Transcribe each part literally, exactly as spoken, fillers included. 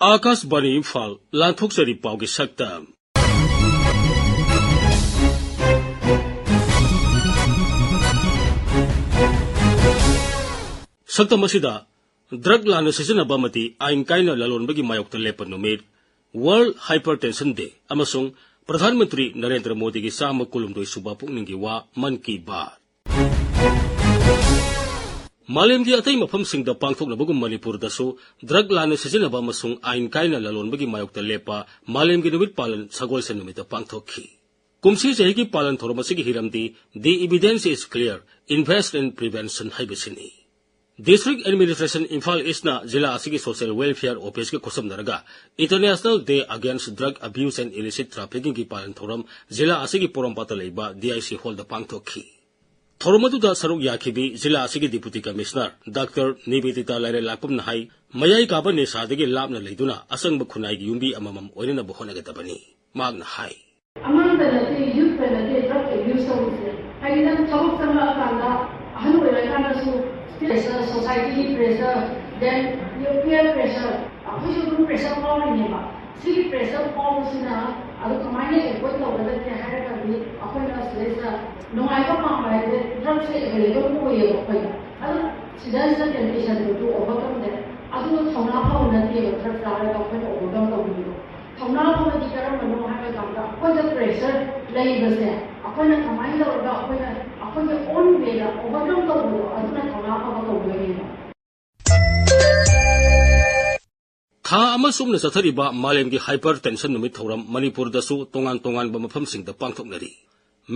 ꯑꯥꯀꯥꯁꯕꯥꯅꯤ ꯏꯝꯐꯥꯜ, ꯂꯥꯟꯊꯣꯛꯆꯔꯤ ꯄꯥꯎꯒꯤ ꯁꯛꯇꯝ꯫ ꯁꯛꯇꯝ ꯑꯁꯤꯗ ꯗ꯭ꯔꯒ ꯂꯥꯟꯅ ꯁꯤꯖꯤꯟꯅꯕ ꯑꯃꯗꯤ ꯑꯥꯏꯟ ꯀꯥꯏꯅ ꯂꯂꯣꯟꯕꯒꯤ ꯃꯥꯌꯣꯛꯇ ꯂꯦꯞꯄ ꯅꯨꯃꯤꯠ, World Hypertension Day ꯑꯃꯁꯨꯡ ꯄ꯭ꯔꯙꯥꯟ ꯃꯟꯇ꯭ꯔꯤ ꯅꯔꯦꯟꯗ꯭ꯔ ꯃꯣꯗꯤꯒꯤ ꯆꯥꯝꯃ ꯀꯨꯟꯍꯨꯝꯗꯣꯏ ꯁꯨꯕ ꯄꯨꯛꯅꯤꯡꯒꯤ ꯋꯥ, ꯃꯟ ꯀꯤ ꯕꯥꯠ꯫ ꯃꯥꯂꯦꯝꯒꯤ ꯑꯇꯩ ꯃꯐꯝꯁꯤꯡꯗ ꯄꯥꯡꯊꯣꯛꯅꯕꯒꯨꯝ ꯃꯅꯤꯄꯨꯔꯗꯁꯨ ꯗ꯭ꯔꯒ ꯂꯥꯟꯅ ꯁꯤꯖꯤꯟꯅꯕ ꯑꯃꯁꯨꯡ ꯑꯥꯏꯟ ꯀꯥꯏꯅ ꯂꯂꯣꯟꯕꯒꯤ ꯃꯥꯌꯣꯛꯇ ꯂꯦꯞꯄ ꯃꯥꯂꯦꯝꯒꯤ ꯅꯨꯃꯤꯠ ꯄꯥꯂꯟ ꯁꯒꯣꯜꯁꯦꯟ ꯅꯨꯃꯤꯠꯇ ꯄꯥꯡꯊꯣꯛꯈꯤ꯫ ꯀꯨꯝꯁꯤ ꯆꯍꯤꯒꯤ ꯄꯥꯂꯟ ꯊꯧꯔꯝ ꯑꯁꯤꯒꯤ ꯍꯤꯔꯝꯗꯤ "The evidence is clear, invest in prevention" ꯍꯥꯏꯕꯁꯤꯅꯤ꯫ District Administration ꯏꯝꯐꯥꯜ ꯏꯁꯅ ꯖꯤꯂꯥ ꯑꯁꯤꯒꯤ Social Welfare Officeꯀ ꯈꯨꯠꯁꯝꯅꯔꯒ International Day Against Drug Abuse and Illicit Traffickingꯒꯤ ꯄꯥꯂꯟ ꯊꯧꯔꯝ ꯖꯤꯂꯥ ꯑꯁꯤꯒꯤ ꯄꯣꯔꯣꯝꯄꯥꯠꯇ ꯂꯩꯕ D I C Hallꯗ ꯄꯥꯡꯊꯣꯛꯈꯤ꯫ ꯊꯧꯔꯝ ꯑꯗꯨꯗ ꯁꯔꯨꯛ ꯌꯥꯈꯤꯕꯤ ꯖꯤꯂꯥ ꯑꯁꯤꯒꯤ Deputy Commissioner ꯗꯥꯛꯇꯔ ꯅꯤꯕꯦꯗꯤꯇꯥ ꯂꯥꯏꯔꯦꯜꯂꯥꯛꯄꯝꯅ ꯍꯥꯏ, ꯃꯌꯥꯏ ꯀꯥꯕ ꯅꯤꯁꯥꯗꯒꯤ ꯂꯥꯞꯅ ꯂꯩꯗꯨꯅ ꯑꯆꯪꯕ ꯈꯨꯟꯅꯥꯏꯒꯤ ꯌꯨꯝꯕꯤ ꯑꯃꯃꯝ ꯑꯣꯏꯅꯅꯕ ꯍꯣꯠꯅꯒꯗꯕꯅꯤ꯫ ꯃꯍꯥꯛꯅ ꯍꯥꯏ꯫ ꯑꯉꯥꯡꯗ ꯅꯠꯇꯦ, youthꯇ ꯅꯠꯇꯦ drug abuse ꯇꯧꯔꯤꯁꯦ꯫ ꯍꯥꯏꯗꯤ ꯅꯪ ꯊꯕꯛ ꯆꯪꯂꯛꯑꯀꯥꯟꯗ, ꯑꯍꯜ ꯑꯣꯏꯔꯀꯥꯟꯗꯁꯨ pressure, societyꯒꯤ pressure, then your peer pressure, ꯑꯩꯈꯣꯏꯁꯨ ꯑꯗꯨꯝ pressure ꯐꯥꯎꯔꯤꯅꯦꯕ꯫ ꯁꯤꯒꯤ pressure ꯐꯥꯎꯕꯁꯤꯅ ꯑꯗꯨ ꯀꯃꯥꯏꯅ avoid ꯇꯧꯒꯗꯒꯦ ꯍꯥꯏꯔꯒꯗꯤ, ꯑꯩꯈꯣꯏꯅ ꯁꯤꯗꯩꯁꯤꯗ ꯅꯨꯡꯉꯥꯏꯕ ꯄꯥꯝꯕ ꯍꯥꯏꯁꯦ drugꯁꯦ available ꯑꯣꯏꯌꯦꯕ ꯑꯩꯈꯣꯏꯗ꯫ ꯑꯗꯨꯅ ꯁꯤꯗꯩꯁꯤꯗ temptationꯗꯨ overcome ꯇꯧ꯫ ꯑꯗꯨꯒ ꯊꯧꯅꯥ ꯐꯕ ꯅꯠꯇꯦꯕ drug ꯆꯥꯔꯒ ꯑꯩꯈꯣꯏꯅ overcome ꯇꯧꯕꯤꯕꯗꯣ꯫ ꯊꯧꯅꯥ ꯐꯕꯗꯤ ꯀꯔꯝꯕꯅꯣ ꯍꯥꯏꯕ ꯀꯥꯟꯗ, ꯑꯩꯈꯣꯏꯗ pressure ꯂꯩꯕꯁꯦ ꯑꯩꯈꯣꯏꯅ ꯀꯃꯥꯏꯅ ꯇꯧꯔꯒ ꯑꯩꯈꯣꯏꯅ ꯑꯩꯈꯣꯏꯒꯤ own wayꯗ overcome ꯇꯧꯕꯗꯣ, ꯑꯗꯨꯅ ꯊꯧꯅꯥ ꯐꯕ ꯀꯧꯗꯣꯏꯅꯦꯕ꯫ ꯊꯥ ꯑꯃ ꯆꯨꯞꯅ ꯆꯠꯊꯔꯤꯕ ꯃꯥꯂꯦꯝꯒꯤ Hypertension ꯅꯨꯃꯤꯠ ꯊꯧꯔꯝ ꯃꯅꯤꯄꯨꯔꯗꯁꯨ ꯇꯣꯉꯥꯟ ꯇꯣꯉꯥꯟꯕ ꯃꯐꯝꯁꯤꯡꯗ ꯄꯥꯡꯊꯣꯛꯅꯔꯤ꯫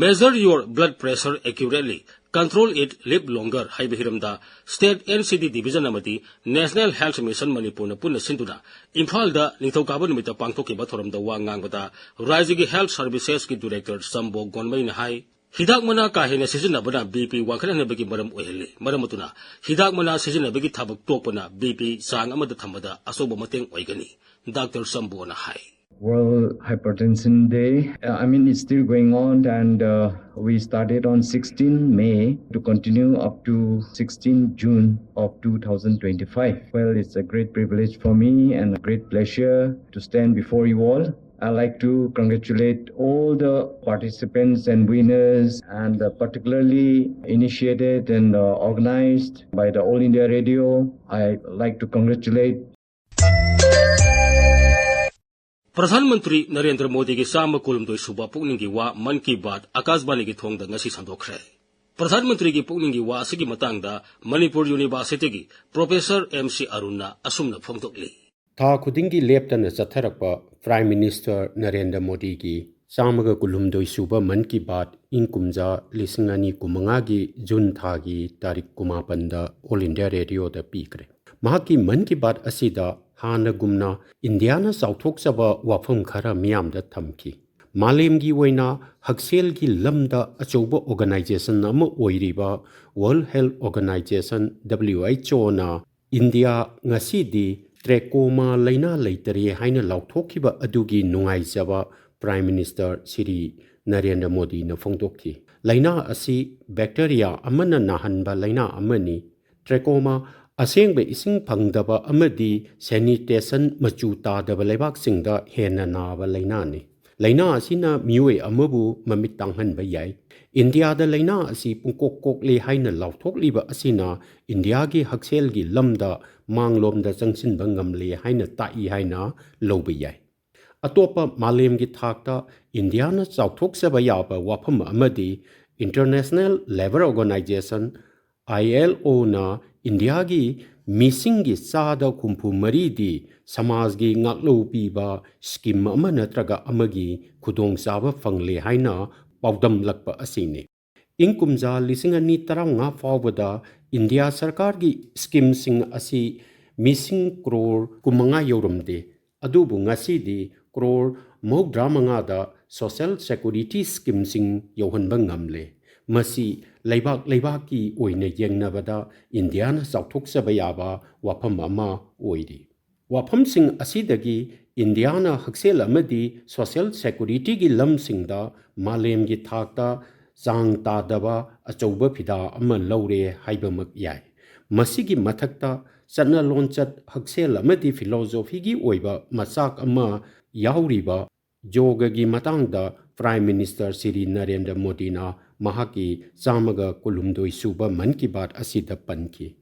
Measure Your Blood Pressure Accurately, Control It, Live Longer ꯍꯥꯏꯕ ꯍꯤꯔꯝꯗ State N C D Division ꯑꯃꯗꯤ National Health Mission ꯃꯅꯤꯄꯨꯔꯅ ꯄꯨꯟꯅ ꯁꯤꯟꯗꯨꯅ ꯏꯝꯐꯥꯜꯗ ꯅꯤꯡꯊꯧꯀꯥꯕ ꯅꯨꯃꯤꯠꯇ ꯄꯥꯡꯊꯣꯛꯈꯤꯕ ꯊꯧꯔꯝꯗ ꯋꯥ ꯉꯥꯡꯕꯗ ꯔꯥꯖ꯭ꯌꯒꯤ Health Servicesꯀꯤ Director ꯆꯝꯕꯣ ꯒꯣꯟꯃꯩꯅ ꯍꯥꯏ, ꯍꯤꯗꯥꯛ ꯃꯅꯥ ꯀꯥ ꯍꯦꯟꯅ ꯁꯤꯖꯤꯟꯅꯕꯅ B P ꯋꯥꯡꯈꯠꯍꯟꯕꯒꯤ ꯃꯔꯝ ꯑꯣꯏꯍꯜꯂꯤ꯫ ꯃꯔꯝ ꯑꯗꯨꯅ ꯍꯤꯗꯥꯛ ꯃꯅꯥ ꯁꯤꯖꯤꯟꯅꯕꯒꯤ ꯊꯕꯛ ꯇꯣꯛꯄꯅ B P ꯆꯥꯡ ꯑꯃꯗ ꯊꯝꯕꯗ ꯑꯆꯧꯕ ꯃꯇꯦꯡ ꯑꯣꯏꯒꯅꯤ, doctor ꯆꯝꯕꯣꯅ high. World Hypertension Day. Uh, I mean, it's still going on, and uh, we started on sixteen May to continue up to sixteen June of two thousand twenty-five. Well, it's a great privilege for me and a great pleasure to stand before you all. I'd like to congratulate all the participants and winners, and uh, particularly initiated and uh, organized by the All India Radio. I'd like to congratulate Pradhan Mantri Narendra ꯃꯣꯗꯤꯒꯤ ꯆꯥꯝꯃ ꯀꯨꯟꯍꯨꯝꯗꯣꯏ ꯁꯨꯕ ꯄꯨꯛꯅꯤꯡꯒꯤ ꯋꯥ ꯃꯟ ꯀꯤ ꯕꯥꯠ ꯑꯀꯥꯁꯕꯥꯅꯤꯒꯤ ꯊꯣꯡꯗ ꯉꯁꯤ ꯁꯟꯗꯣꯛꯈ꯭ꯔꯦ꯫ ꯄ꯭ꯔꯙꯥꯟ ꯃꯟꯇ꯭ꯔꯤꯒꯤ ꯄꯨꯛꯅꯤꯡꯒꯤ ꯋꯥ ꯑꯁꯤꯒꯤ ꯃꯇꯥꯡꯗ ꯃꯅꯤꯄꯨꯔ ꯌꯨꯅꯤꯚꯔꯁꯤꯇꯤꯒꯤ ꯄ꯭ꯔꯣꯐꯦꯁꯔ ꯑꯦꯝ ꯁꯤ ꯑꯔꯨꯟꯅ ꯑꯁꯨꯝꯅ ꯐꯣꯡꯗꯣꯛꯂꯤ꯫ ꯊꯥ ꯈꯨꯗꯤꯡꯒꯤ ꯂꯦꯞꯇꯅ ꯆꯠꯊꯔꯛꯄ ꯄ꯭ꯔꯥꯏꯝ ꯃꯤꯅꯤꯁꯇꯔ ꯅꯔꯦꯟꯗ꯭ꯔ ꯃꯣꯗꯤꯒꯤ ꯆꯥꯝꯃꯒ ꯀꯨꯟꯍꯨꯝꯗꯣꯏ ꯁꯨꯕ ꯃꯟ ꯀꯤ ꯕꯥꯠ ꯏꯪ ꯀꯨꯝꯖꯥ ꯂꯤꯁꯤꯡ ꯑꯅꯤ ꯀꯨꯟꯃꯉꯥꯒꯤ ꯖꯨꯟ ꯊꯥꯒꯤ ꯇꯥꯔꯤꯛ ꯀꯨꯟꯃꯥꯄꯟꯗ ꯑꯣꯜ ꯏꯟꯗꯤꯌꯥ ꯔꯦꯗꯤꯑꯣꯗ ꯄꯤꯈ꯭ꯔꯦ꯫ ꯃꯍꯥꯛꯀꯤ ꯃꯟ ꯀꯤ ꯕꯥꯠ ꯑꯁꯤꯗ ꯍꯥꯟꯅꯒꯨꯝꯅ ꯏꯟꯗꯤꯌꯥꯅ ꯆꯥꯎꯊꯣꯛꯆꯕ ꯋꯥꯐꯝ ꯈꯔ ꯃꯤꯌꯥꯝꯗ ꯊꯝꯈꯤ꯫ ꯃꯥꯂꯦꯝꯒꯤ ꯑꯣꯏꯅ ꯍꯛꯁꯦꯜꯒꯤ ꯂꯝꯗ ꯑꯆꯧꯕ ꯑꯣꯔꯒꯅꯥꯏꯖꯦꯁꯟ ꯑꯃ ꯑꯣꯏꯔꯤꯕ world health organisation, W H O India ꯉꯁꯤꯗꯤ ꯇ꯭ꯔꯦꯀꯣꯃꯥ ꯂꯥꯏꯅꯥ ꯂꯩꯇꯔꯦ ꯍꯥꯏꯅ ꯂꯥꯎꯊꯣꯛꯈꯤꯕ ꯑꯗꯨꯒꯤ ꯅꯨꯡꯉꯥꯏꯖꯕ ꯄ꯭ꯔꯥꯏꯝ ꯃꯤꯅꯤꯁꯇꯔ ꯁ꯭ꯔꯤ ꯅꯔꯦꯟꯗ꯭ꯔ ꯃꯣꯗꯤꯅ ꯐꯣꯡꯗꯣꯛꯈꯤ꯫ ꯂꯥꯏꯅꯥ ꯑꯁꯤ ꯕꯦꯛꯇꯦꯔꯤꯌꯥ ꯑꯃꯅ ꯅꯥꯍꯟꯕ ꯂꯥꯏꯅꯥ ꯑꯃꯅꯤ꯫ ꯇ꯭ꯔꯦꯀꯣꯃꯥ ꯑꯁꯦꯡꯕ ꯏꯁꯤꯡ ꯐꯪꯗꯕ ꯑꯃꯗꯤ ꯁꯦꯅꯤꯇꯦꯁꯟ ꯃꯆꯨ ꯇꯥꯗꯕ ꯂꯩꯕꯥꯛꯁꯤꯡꯗ ꯍꯦꯟꯅ ꯅꯥꯕ ꯂꯥꯏꯅꯥꯅꯤ꯫ ꯂꯥꯏꯅꯥ ꯑꯁꯤꯅ ꯃꯤꯑꯣꯏ ꯑꯃꯕꯨ ꯃꯃꯤꯠ ꯇꯥꯡꯍꯟꯕ ꯌꯥꯏ꯫ ꯏꯟꯗꯤꯌꯥꯗ ꯂꯥꯏꯅꯥ ꯑꯁꯤ ꯄꯨꯡꯀꯣꯛ ꯀꯣꯛꯂꯦ ꯍꯥꯏꯅ ꯂꯥꯎꯊꯣꯛꯂꯤꯕ ꯑꯁꯤꯅ ꯏꯟꯗꯤꯌꯥꯒꯤ ꯍꯛꯁꯦꯜꯒꯤ ꯂꯝꯗ ꯃꯥꯡꯂꯣꯝꯗ ꯆꯪꯁꯤꯟꯕ ꯉꯝꯂꯦ ꯍꯥꯏꯅ ꯇꯥꯛꯏ ꯍꯥꯏꯅ ꯂꯧꯕ ꯌꯥꯏ꯫ ꯑꯇꯣꯞꯄ ꯃꯥꯂꯦꯝꯒꯤ ꯊꯥꯛꯇ ꯏꯟꯗꯤꯌꯥꯅ ꯆꯥꯎꯊꯣꯛꯆꯕ ꯌꯥꯕ ꯋꯥꯐꯝ ꯑꯃꯗꯤ ꯏꯟꯇꯔꯅꯦꯁꯅꯦꯜ ꯂꯦꯕꯔ ꯑꯣꯔꯒꯅꯥꯏꯖꯦꯁꯟ, ꯑꯥꯏ ꯑꯦꯜ ꯑꯣꯅ ꯏꯟꯗꯤꯌꯥꯒꯤ ꯃꯤꯁꯤꯡꯒꯤ ꯆꯥꯗ ꯍꯨꯝꯐꯨ ꯃꯔꯤꯗꯤ ꯁꯃꯥꯖꯒꯤ ꯉꯥꯛꯂꯧ ꯄꯤꯕ ꯁ꯭ꯀꯤꯝ ꯑꯃ ꯅꯠꯇ꯭ꯔꯒ ꯑꯃꯒꯤ ꯈꯨꯗꯣꯡꯆꯥꯕ ꯐꯪꯂꯦ ꯍꯥꯏꯅ ꯄꯥꯎꯗꯝꯂꯛꯄ ꯑꯁꯤꯅꯤ꯫ ꯏꯪ ꯀꯨꯝꯖꯥ ꯂꯤꯁꯤꯡ ꯑꯅꯤ ꯇꯔꯥꯃꯉꯥ ꯐꯥꯎꯕꯗ ꯏꯟꯗꯤꯌꯥ ꯁꯔꯀꯥꯔꯒꯤ ꯁ꯭ꯀꯤꯝꯁꯤꯡ ꯑꯁꯤ ꯃꯤꯁꯤꯡ ꯀ꯭ꯔꯣꯔ ꯀꯨꯟꯃꯉꯥ ꯌꯧꯔꯝꯗꯦ꯫ ꯑꯗꯨꯕꯨ ꯉꯁꯤꯗꯤ ꯀ꯭ꯔꯣꯔ ꯃꯧꯗ꯭ꯔꯥ ꯃꯉꯥꯗ ꯁꯣꯁꯦꯜ ꯁꯦꯀꯨꯔꯤꯇꯤ ꯁ꯭ꯀꯤꯝꯁꯤꯡ ꯌꯧꯍꯟꯕ ꯉꯝꯂꯦ꯫ ꯃꯁꯤ ꯂꯩꯕꯥꯛ ꯂꯩꯕꯥꯛꯀꯤ ꯑꯣꯏꯅ ꯌꯦꯡꯅꯕꯗ ꯏꯟꯗꯤꯌꯥꯅ ꯆꯥꯎꯊꯣꯛꯆꯕ ꯌꯥꯕ ꯋꯥꯐꯝ ꯑꯃ ꯑꯣꯏꯔꯤ꯫ ꯋꯥꯐꯝꯁꯤꯡ ꯑꯁꯤꯗꯒꯤ ꯏꯟꯗꯤꯌꯥꯅ ꯍꯛꯁꯦꯜ ꯑꯃꯗꯤ ꯁꯣꯁꯤꯌꯦꯜ ꯁꯦꯀꯨꯔꯤꯇꯤꯒꯤ ꯂꯝꯁꯤꯡꯗ ꯃꯥꯂꯦꯝꯒꯤ ꯊꯥꯛꯇ ꯆꯥꯡ ꯇꯥꯗꯕ ꯑꯆꯧꯕ ꯐꯤꯗꯥ ꯑꯃ ꯂꯧꯔꯦ ꯍꯥꯏꯕꯃꯛ ꯌꯥꯏ꯫ ꯃꯁꯤꯒꯤ ꯃꯊꯛꯇ ꯆꯠꯅ ꯂꯣꯟꯆꯠ, ꯍꯛꯁꯦꯜ ꯑꯃꯗꯤ ꯐꯤꯂꯣꯁꯣꯐꯤꯒꯤ ꯑꯣꯏꯕ ꯃꯆꯥꯛ ꯑꯃ ꯌꯥꯎꯔꯤꯕ ꯌꯣꯒꯒꯤ ꯃꯇꯥꯡꯗ ꯄ꯭ꯔꯥꯏꯝ ꯃꯤꯅꯤꯁꯇꯔ ꯁ꯭ꯔꯤ ꯅꯔꯦꯟꯗ꯭ꯔ ꯃꯣꯗꯤꯅ ꯃꯍꯥꯛꯀꯤ ꯆꯥꯝꯃꯒ ꯀꯨꯟꯍꯨꯝꯗꯣꯏ ꯁꯨꯕ ꯃꯟ ꯀꯤ ꯕꯥꯠ ꯑꯁꯤꯗ ꯄꯟꯈꯤ꯫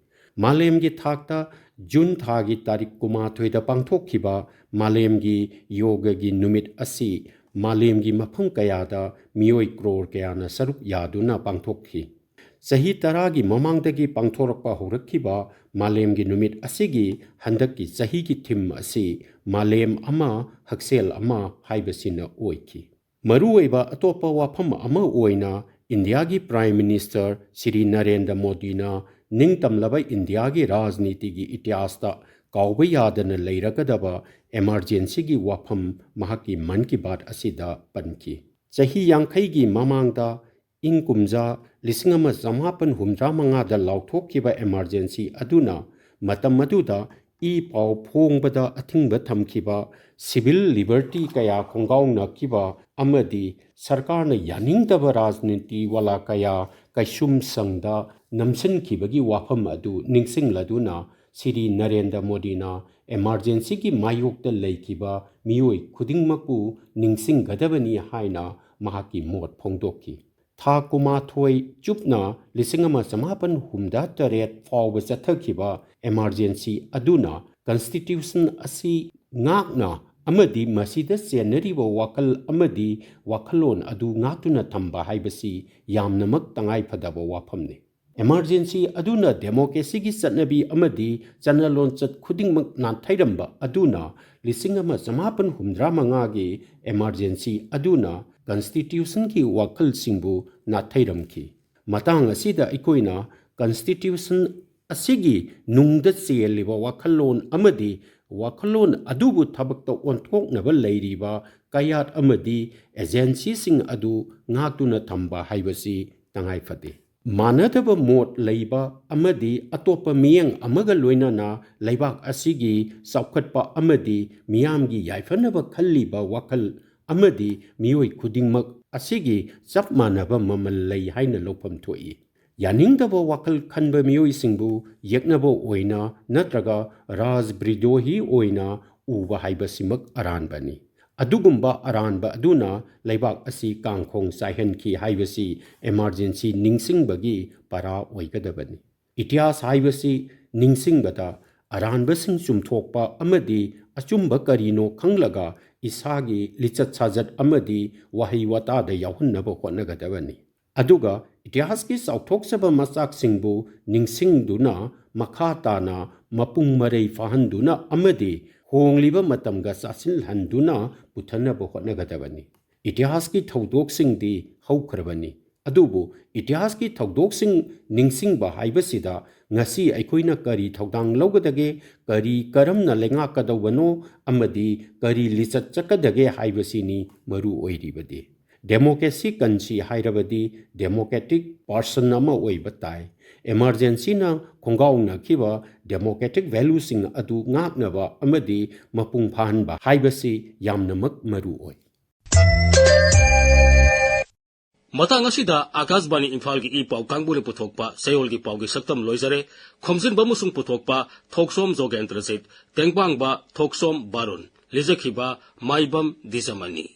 ꯃꯥꯂꯦꯝꯒꯤ ꯊꯥꯛꯇ ꯖꯨꯟ ꯊꯥꯒꯤ ꯇꯥꯔꯤꯛ ꯀꯨꯟꯃꯥꯊꯣꯏꯗ ꯄꯥꯡꯊꯣꯛꯈꯤꯕ ꯃꯥꯂꯦꯝꯒꯤ ꯌꯣꯒꯒꯤ ꯅꯨꯃꯤꯠ ꯑꯁꯤ ꯃꯥꯂꯦꯝꯒꯤ ꯃꯐꯝ ꯀꯌꯥꯗ ꯃꯤꯑꯣꯏ ꯀ꯭ꯔꯣꯔ ꯀꯌꯥꯅ ꯁꯔꯨꯛ ꯌꯥꯗꯨꯅ ꯄꯥꯡꯊꯣꯛꯈꯤ꯫ ꯆꯍꯤ ꯇꯔꯥꯒꯤ ꯃꯃꯥꯡꯗꯒꯤ ꯄꯥꯡꯊꯣꯔꯛꯄ ꯍꯧꯔꯛꯈꯤꯕ ꯃꯥꯂꯦꯝꯒꯤ ꯅꯨꯃꯤꯠ ꯑꯁꯤꯒꯤ ꯍꯟꯗꯛꯀꯤ ꯆꯍꯤꯒꯤ ꯊꯤꯝ ꯑꯁꯤ "ꯃꯥꯂꯦꯝ ꯑꯃ, ꯍꯛꯁꯦꯜ ꯑꯃ" ꯍꯥꯏꯕꯁꯤꯅ ꯑꯣꯏꯈꯤ꯫ ꯃꯔꯨꯑꯣꯏꯕ ꯑꯇꯣꯞꯄ ꯋꯥꯐꯝ ꯑꯃ ꯑꯣꯏꯅ, ꯏꯟꯗꯤꯌꯥꯒꯤ ꯄ꯭ꯔꯥꯏꯝ ꯃꯤꯅꯤꯁꯇꯔ ꯁ꯭ꯔꯤ ꯅꯔꯦꯟꯗ꯭ꯔ ꯃꯣꯗꯤꯅ ꯅꯤꯡꯇꯝꯂꯕ ꯏꯟꯗꯤꯌꯥꯒꯤ ꯔꯥꯖꯅꯤꯇꯤꯒꯤ ꯏꯇꯤꯍꯥꯁꯇ ꯀꯥꯎꯕ ꯌꯥꯗꯅ ꯂꯩꯔꯒꯗꯕ ꯑꯦꯃꯔꯖꯦꯟꯁꯤꯒꯤ ꯋꯥꯐꯝ ꯃꯍꯥꯛꯀꯤ ꯃꯟ ꯀꯤ ꯕꯥꯠ ꯑꯁꯤꯗ ꯄꯟꯈꯤ꯫ ꯆꯍꯤ ꯌꯥꯡꯈꯩꯒꯤ ꯃꯃꯥꯡꯗ, ꯏꯪ ꯀꯨꯝꯖꯥ ꯂꯤꯁꯤꯡ ꯑꯃ ꯆꯃꯥꯄꯟ ꯍꯨꯝꯗ꯭ꯔꯥ ꯃꯉꯥꯗ ꯂꯥꯎꯊꯣꯛꯈꯤꯕ ꯑꯦꯃꯔꯖꯦꯟꯁꯤ ꯑꯗꯨꯅ ꯃꯇꯝ ꯑꯗꯨꯗ ꯏ ꯄꯥꯎ ꯐꯣꯡꯕꯗ ꯑꯊꯤꯡꯕ ꯊꯝꯈꯤꯕ, ꯁꯤꯚꯤꯜ ꯂꯤꯕꯔꯇꯤ ꯀꯌꯥ ꯈꯣꯡꯒꯥꯎꯅꯈꯤꯕ ꯑꯃꯗꯤ ꯁꯔꯀꯥꯔꯅ ꯌꯥꯅꯤꯡꯗꯕ ꯔꯥꯖꯅꯤꯇꯤ ꯋꯥꯂꯥ ꯀꯌꯥ ꯀꯩꯁꯨꯝꯁꯪꯗ ꯅꯝꯁꯤꯟꯈꯤꯕꯒꯤ ꯋꯥꯐꯝ ꯑꯗꯨ ꯅꯤꯡꯁꯤꯡꯂꯗꯨꯅ, ꯁ꯭ꯔꯤ ꯅꯔꯦꯟꯗ꯭ꯔ ꯃꯣꯗꯤꯅ ꯑꯦꯃꯔꯖꯦꯟꯁꯤꯒꯤ ꯃꯥꯌꯣꯛꯇ ꯂꯩꯈꯤꯕ ꯃꯤꯑꯣꯏ ꯈꯨꯗꯤꯡꯃꯛꯄꯨ ꯅꯤꯡꯁꯤꯡꯒꯗꯕꯅꯤ ꯍꯥꯏꯅ ꯃꯍꯥꯛꯀꯤ ꯃꯣꯠ ꯐꯣꯡꯗꯣꯛꯈꯤ꯫ ꯊꯥ ꯀꯨꯟꯃꯥꯊꯣꯏ ꯆꯨꯞꯅ ꯂꯤꯁꯤꯡ ꯑꯃ ꯆꯃꯥꯄꯟ ꯍꯨꯝꯗ꯭ꯔꯥ ꯇꯔꯦꯠ ꯐꯥꯎꯕ ꯆꯠꯊꯈꯤꯕ ꯑꯦꯃꯔꯖꯦꯟꯁꯤ ꯑꯗꯨꯅ ꯀꯟꯁꯇꯤꯇ꯭ꯌꯨꯁꯟ ꯑꯁꯤ ꯉꯥꯛꯅ ꯑꯃꯗꯤ ꯃꯁꯤꯗ ꯆꯦꯟꯅꯔꯤꯕ ꯋꯥꯈꯜ ꯑꯃꯗꯤ ꯋꯥꯈꯜꯂꯣꯟ ꯑꯗꯨ ꯉꯥꯛꯇꯨꯅ ꯊꯝꯕ ꯍꯥꯏꯕꯁꯤ ꯌꯥꯝꯅꯃꯛ ꯇꯉꯥꯏꯐꯗꯕ ꯋꯥꯐꯝꯅꯤ꯫ ꯑꯦꯃꯔꯖꯦꯟꯁꯤ ꯑꯗꯨꯅ ꯗꯦꯃꯣꯀ꯭ꯔꯦꯁꯤꯒꯤ ꯆꯠꯅꯕꯤ ꯑꯃꯗꯤ ꯆꯠꯅ ꯂꯣꯟꯆꯠ ꯈꯨꯗꯤꯡꯃꯛ ꯅꯥꯟꯊꯩꯔꯝꯕ ꯑꯗꯨꯅ ꯂꯤꯁꯤꯡ ꯑꯃ ꯆꯃꯥꯄꯟ ꯍꯨꯝꯗ꯭ꯔꯥ ꯃꯉꯥꯒꯤ ꯑꯦꯃꯔꯖꯦꯟꯁꯤ ꯑꯗꯨꯅ ꯀꯟꯁꯇꯤꯇ꯭ꯌꯨꯁꯟꯒꯤ ꯋꯥꯈꯜꯁꯤꯡꯕꯨ ꯅꯥꯊꯩꯔꯝꯈꯤ꯫ ꯃꯇꯥꯡ ꯑꯁꯤꯗ ꯑꯩꯈꯣꯏꯅ ꯀꯟꯁꯇꯤꯇ꯭ꯌꯨꯁꯟ ꯑꯁꯤꯒꯤ ꯅꯨꯡꯗ ꯆꯦꯜꯂꯤꯕ ꯋꯥꯈꯜꯂꯣꯟ ꯑꯃꯗꯤ ꯋꯥꯈꯜꯂꯣꯟ ꯑꯗꯨꯕꯨ ꯊꯕꯛꯇ ꯑꯣꯟꯊꯣꯛꯅꯕ ꯂꯩꯔꯤꯕ ꯀꯌꯥꯠ ꯑꯃꯗꯤ ꯑꯦꯖꯦꯟꯁꯤꯁꯤꯡ ꯑꯗꯨ ꯉꯥꯛꯇꯨꯅ ꯊꯝꯕ ꯍꯥꯏꯕꯁꯤ ꯇꯉꯥꯏ ꯐꯗꯦ꯫ ꯃꯥꯟꯅꯗꯕ ꯃꯣꯠ ꯂꯩꯕ ꯑꯃꯗꯤ ꯑꯇꯣꯞꯄ ꯃꯤꯠꯌꯦꯡ ꯑꯃꯒ ꯂꯣꯏꯅꯅ ꯂꯩꯕꯥꯛ ꯑꯁꯤꯒꯤ ꯆꯥꯎꯈꯠꯄ ꯑꯃꯗꯤ ꯃꯤꯌꯥꯝꯒꯤ ꯌꯥꯏꯐꯅꯕ ꯈꯜꯂꯤꯕ ꯋꯥꯈꯜ ꯑꯃꯗꯤ ꯃꯤꯑꯣꯏ ꯈꯨꯗꯤꯡꯃꯛ ꯑꯁꯤꯒꯤ ꯆꯞ ꯃꯥꯟꯅꯕ ꯃꯃꯜ ꯂꯩ ꯍꯥꯏꯅ ꯂꯧꯐꯝ ꯊꯣꯛꯏ꯫ ꯌꯥꯅꯤꯡꯗꯕ ꯋꯥꯈꯜ ꯈꯟꯕ ꯃꯤꯑꯣꯏꯁꯤꯡꯕꯨ ꯌꯦꯛꯅꯕ ꯑꯣꯏꯅ ꯅꯠꯇ꯭ꯔꯒ ꯔꯥꯖ ꯕ꯭ꯔꯤꯗꯣꯍꯤ ꯑꯣꯏꯅ ꯎꯕ ꯍꯥꯏꯕꯁꯤꯃꯛ ꯑꯔꯥꯟꯕꯅꯤ꯫ ꯑꯗꯨꯒꯨꯝꯕ ꯑꯔꯥꯟꯕ ꯑꯗꯨꯅ ꯂꯩꯕꯥꯛ ꯑꯁꯤ ꯀꯥꯡꯈꯣꯡ ꯆꯥꯏꯍꯟꯈꯤ ꯍꯥꯏꯕꯁꯤ ꯏꯃꯥꯔꯖꯦꯟꯁꯤ ꯅꯤꯡꯁꯤꯡꯕꯒꯤ ꯄꯔꯥ ꯑꯣꯏꯒꯗꯕꯅꯤ꯫ ꯏꯇꯤꯍꯥꯁ ꯍꯥꯏꯕꯁꯤ ꯅꯤꯡꯁꯤꯡꯕꯗ ꯑꯔꯥꯟꯕꯁꯤꯡ ꯆꯨꯝꯊꯣꯛꯄ ꯑꯃꯗꯤ ꯑꯆꯨꯝꯕ ꯀꯔꯤꯅꯣ ꯈꯪꯂꯒ ꯏꯁꯥꯒꯤ ꯂꯤꯆꯠ ꯁꯥꯖꯠ ꯑꯃꯗꯤ ꯋꯥꯍꯩ ꯋꯥꯇꯥꯗ ꯌꯥꯎꯍꯟꯅꯕ ꯍꯣꯠꯅꯒꯗꯕꯅꯤ꯫ ꯑꯗꯨꯒ ꯏꯇꯤꯍꯥꯁꯀꯤ ꯆꯥꯎꯊꯣꯛꯆꯕ ꯃꯆꯥꯛꯁꯤꯡꯕꯨ ꯅꯤꯡꯁꯤꯡꯗꯨꯅ ꯃꯈꯥ ꯇꯥꯅ ꯃꯄꯨꯡ ꯃꯔꯩ ꯐꯥꯍꯟꯗꯨꯅ ꯑꯃꯗꯤ ꯍꯣꯡꯂꯤꯕ ꯃꯇꯝꯒ ꯆꯥꯁꯤꯟꯍꯟꯗꯨꯅ ꯄꯨꯊꯅꯕ ꯍꯣꯠꯅꯒꯗꯕꯅꯤ꯫ ꯏꯇꯤꯍꯥꯁꯀꯤ ꯊꯧꯗꯣꯛꯁꯤꯡꯗꯤ ꯍꯧꯈ꯭ꯔꯕꯅꯤ, ꯑꯗꯨꯕꯨ ꯏꯇꯤꯍꯥꯁꯀꯤ ꯊꯧꯗꯣꯛꯁꯤꯡ ꯅꯤꯡꯁꯤꯡꯕ ꯍꯥꯏꯕꯁꯤꯗ ꯉꯁꯤ ꯑꯩꯈꯣꯏꯅ ꯀꯔꯤ ꯊꯧꯗꯥꯡ ꯂꯧꯒꯗꯒꯦ, ꯀꯔꯤ ꯀꯔꯝꯅ ꯂꯩꯉꯥꯛꯀꯗꯧꯕꯅꯣ ꯑꯃꯗꯤ ꯀꯔꯤ ꯂꯤꯆꯠ ꯆꯠꯀꯗꯒꯦ ꯍꯥꯏꯕꯁꯤꯅꯤ ꯃꯔꯨ ꯑꯣꯏꯔꯤꯕꯗꯤ꯫ ꯗꯦꯃꯣꯀ꯭ꯔꯦꯁꯤ ꯀꯟꯁꯤ ꯍꯥꯏꯔꯕꯗꯤ ꯗꯦꯃꯣꯀ꯭ꯔꯦꯇꯤꯛ ꯄꯥꯔꯁꯟ ꯑꯃ ꯑꯣꯏꯕ ꯇꯥꯏ꯫ ꯏꯃꯥꯔꯖꯦꯟꯁꯤꯅ ꯈꯣꯡꯒꯥꯎꯅꯈꯤꯕ ꯗꯦꯃꯣꯀ꯭ꯔꯦꯇꯤꯛ ꯚꯦꯂꯨꯁꯤꯡ ꯑꯗꯨ ꯉꯥꯛꯅꯕ ꯑꯃꯗꯤ ꯃꯄꯨꯡ ꯐꯥꯍꯟꯕ ꯍꯥꯏꯕꯁꯤ ꯌꯥꯝꯅꯃꯛ ꯃꯔꯨ ꯑꯣꯏ꯫ ꯃꯇꯥꯡ ꯑꯁꯤꯗ ꯑꯀꯥꯁꯕꯥꯅꯤ ꯏꯝꯐꯥꯜꯒꯤ ꯏ ꯄꯥꯎ ꯀꯥꯡꯕꯨꯅ ꯄꯨꯊꯣꯛꯄ ꯆꯌꯣꯜꯒꯤ ꯄꯥꯎꯒꯤ ꯁꯛꯇꯝ ꯂꯣꯏꯖꯔꯦ꯫ ꯈꯣꯝꯖꯤꯟꯕ ꯑꯃꯁꯨꯡ ꯄꯨꯊꯣꯛꯄ ꯊꯣꯛꯁꯣꯝ ꯖꯣꯒꯦꯟꯗ꯭ꯔꯖꯤꯠ, ꯇꯦꯡꯕꯥꯡꯕ ꯊꯣꯛꯁꯣꯝ ꯕꯥꯔꯨꯟ, ꯂꯤꯖꯈꯤꯕ ꯃꯥꯏꯕꯝ ꯗꯤꯖꯃꯅꯤ꯫